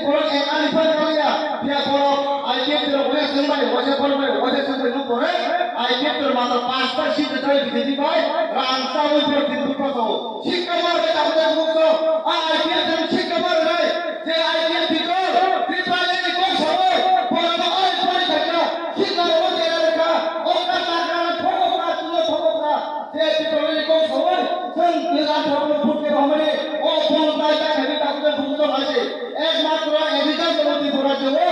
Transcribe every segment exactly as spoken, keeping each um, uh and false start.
Borok ek ani phai kaliya, phiya borok I P F T rok wese swng bai, wese phone bai, wese swng bai, no pore, I P F T rok matro pasta seat rijak B J P bai, rang sa ui phai tin phai pasa o. Sikka mar bai tabuk tabuk so, a I P F T rok sikka mar bai, je I P F T rok, Tripura ni kok sabai, borok no oi pori thakya, sikka rok tera reka, okka takra, thokokra, tulo thokokra, je Tripura ni kok sabai, Chwng twlang thokno phutke romani o phone bai ta khabi tabukhe phutjak hai se. Ekmatro agriculture ni pora jebo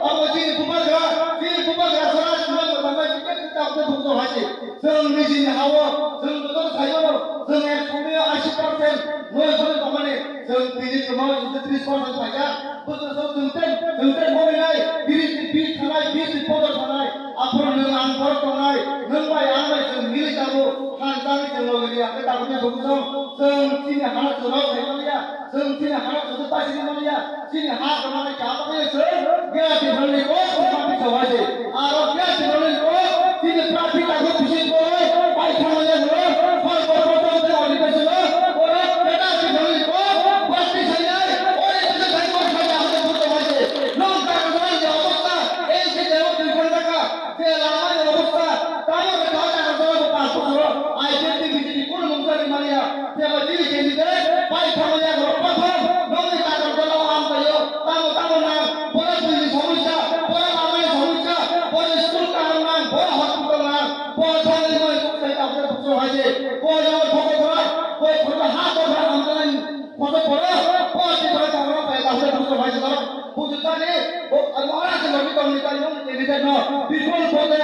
abo chini bubagra, chini bubagra sara chwng thangbai tabukhe phutjak hai se. Chwng nijini hao, chwng joto sayo, chwng ek somoyo ashi percent noi soi romani, chwng tini tomo tris percent paikha. Bujo so chwng ten, chwng ten hoi nai, tris ni bis thanai, bis ni podor thanai. Aphuru nwng ang borok tongnai, nwng bai ang bai chwng mili tongo, han jani chwng logi ri ang khe tabukhe bukhuso, chwng chini hana chwng rok khai manya, chwng chini hana chwng ta sini manya, chini ha kwmani kha tabukhe chwng, gaya tibrani kok, kwmani sawai se, aro gaya tibrani kok, chini traffic tabuk bisi kok, bai thangmani kok, hor kok kok kok kok kok kok kok, oro gaya tibrani kok, basti sayai, ore kok sai kok sai tabukhe bukhuso hai se, nong ta kwmani obostha, ei se jebo twi thang jaka. Je lama ni obostha, tamo khe tamo takar jora bo pas bosoro I P F T B J P kunu mungsa rimani ya. Phiya ba chini candidate pai thangmani ya borok pathom nokni takar jora o amchaio. Tamo tamo nang, boro bwrwini somosya, boro lamani somosya, boro school kaham nang, boro hospital nang, bo thangwi mani kok sai tabukhe bukhuso hai se. Bo jabo thokok khora, bo khoroksa ha dopha amchanani. Kotor poro, o Tripura Congress bai kaham bujo bai jora. Bujo tani, o, o, ora se logi tongni tani, o, candidate no, bipul bote,